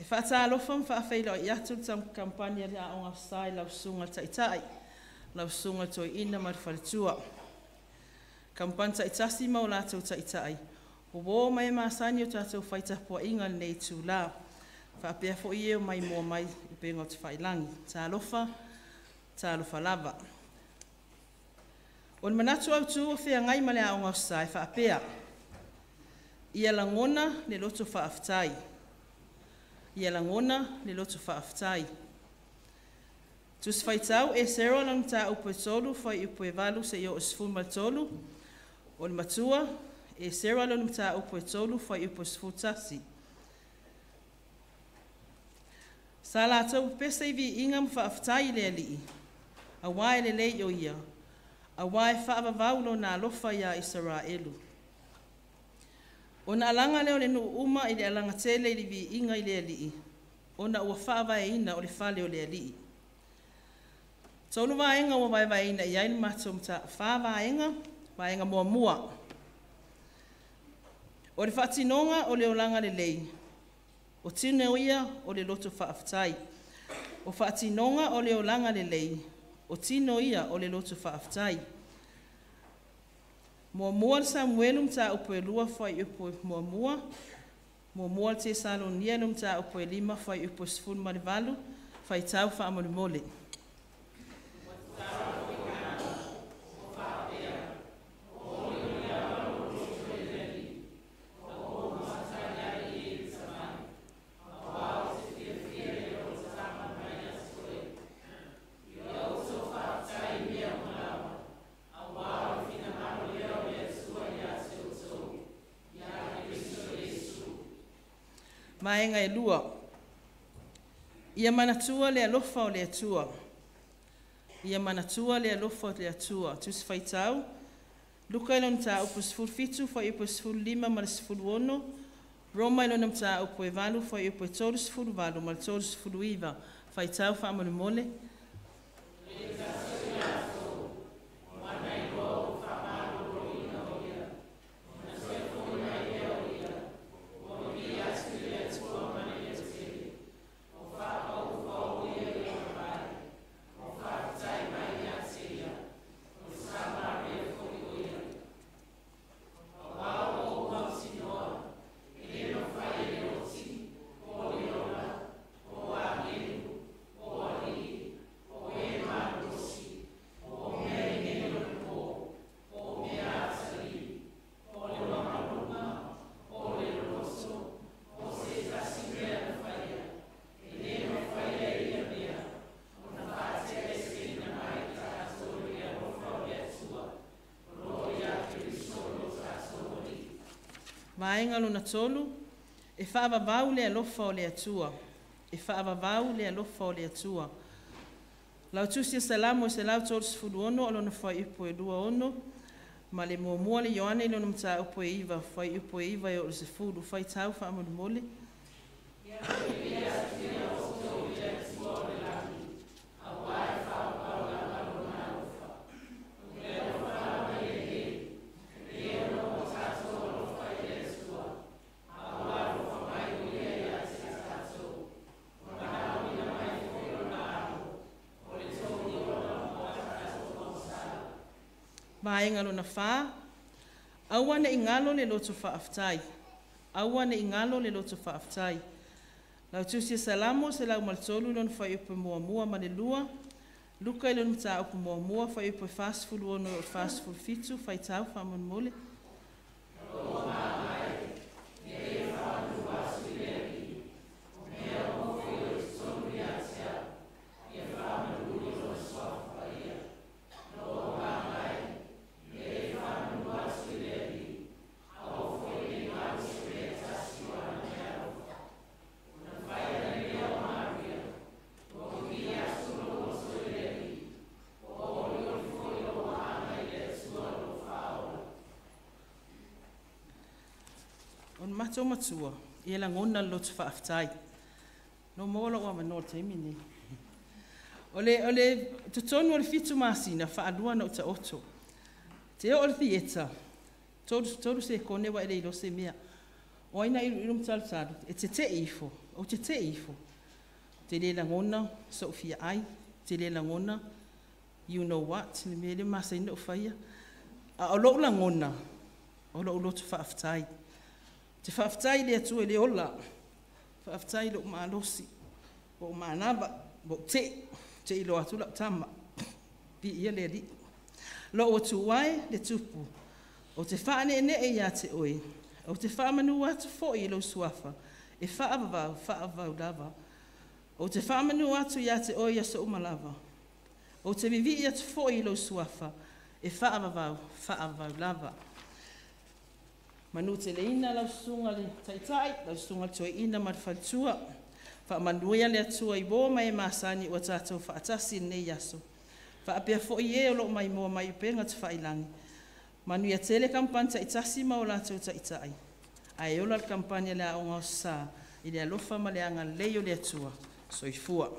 E faatalofa ma faafeiloai atu le kamupani a le Aoga Aso Sa i lau Susuga i le Taitai, lau Susuga i le Toeaina ma le Faletua, kamupani taitasi ma o latou taitai, uo ma e masani i o tatou fai tapuaiga i lenei itula, faapea foi e o maimoa mai i upega tafailagi. Talofa, talofa lava. O le manatu autu o feagai ma le Aoga Aso Sa e faapea, ia lagona le loto faafetai. Ia lagona le loto faafetai. Tusi Faitau Esera lona mataupu e 3 fuaiupu e 8 seia oo i le 13. O le matua, Esera lona mataupu e 3 fuaiupu e 11. Sa latou pepese i viiga ma faafetai i le Alii, auā e lelei o Ia, auā e faavavau Lona alofa ia Isaraelu. Ona alaga lea o le nuu uma i le alaga tele i le viiga i le Alii, ona ua faavaeina o le fale o le Alii. Tolu vaega ua vaevaeina i ai le matou fa vaega. Vaega muamua, o le faatinoga o le olaga lelei, o tino ia o le loto faafetai. O faatinoga o le olaga lelei, o tino ia o le loto faafetai. Muamua Samuelu mataupu e 2 fuaiupu 1, muamua Tesalonia le mataupu e 5 fuaiupu e 18. Faitau faamolemole. Vaega e 2. Ia manatua le alofa o le Atua. Ia manatua le alofa o le Atua. Tusi Faitau Luka i lona mataupu 17 fuaiupu 15 ma le 16, Roma i lona mataupu e 8 fuaiupu e 38 ma le 39. Faitau faamolemole. Vaega lona tolu, e faavavau le alofa o le Atua. E faavavau le alofa o le Atua. Lau Tusi o Salamo e 136 o lona fuaiupu e 26 ma le muamua le Ioane i lona mataupu e 9, fuaiupu e 9 e oo i le 10. Faitau faamolemole. Vaega lona fa, aua ne i galo le loto faafetai. Aua ne i galo le loto faafetai. Lau Tusi o Salamo 103 lona fuaiupu muamua ma le lua, Luka i lona mataupu muamua fuaiupu e 46 e oo i le 47. Faitau faamolemole. O le matou matua, ia lagona le loto faafetai. Na maua lou avanoa i le taimi lenei. O le totonu o le 7 masina, e faalua ona ou taoto. Ou te oo i le theatre, 3 sekone ua e le iloa se mea. O ai na iluilu ma talutalu, e tetei ifo Ou te te'i ifo, ou te le lagona so'u fia ai, ou te le lagona you know what, le mea lea e masani ona ou faia. A o lo'u lagona, o lo'u loto faafetai. Ou te faafetai i le Atua i le ola, faafetai i lo'u malosi, ua ou manava, ua ou te'i, te'i loa atu lau tama. Viia le Alii. Lou Atua e le Tupu, ou te faaneenee ia te Oe, ou te faamanu atu foi i lou Suafa e faavavau, faavavau lava. Ou te faamanu atu ia te Oe i aso uma lava. Ou te vivii atu foi i lou Suafa e faavavau, faavavau lava. Manuteleina lau Susuga i le Taitai, lau Susuga i le Toeaina ma le Faletua, faamanuia le Atua i uo ma e masani ua tatou faatasi i lenei aso, faapea foi e o lo o maimoa mai i upega tafailagi. Manuia tele kamupani taitasi ma o latou taitai, ae ola le Kamupani a le Aoga Aso Sa i le alofa ma le agalelei o le Atua. Soifua.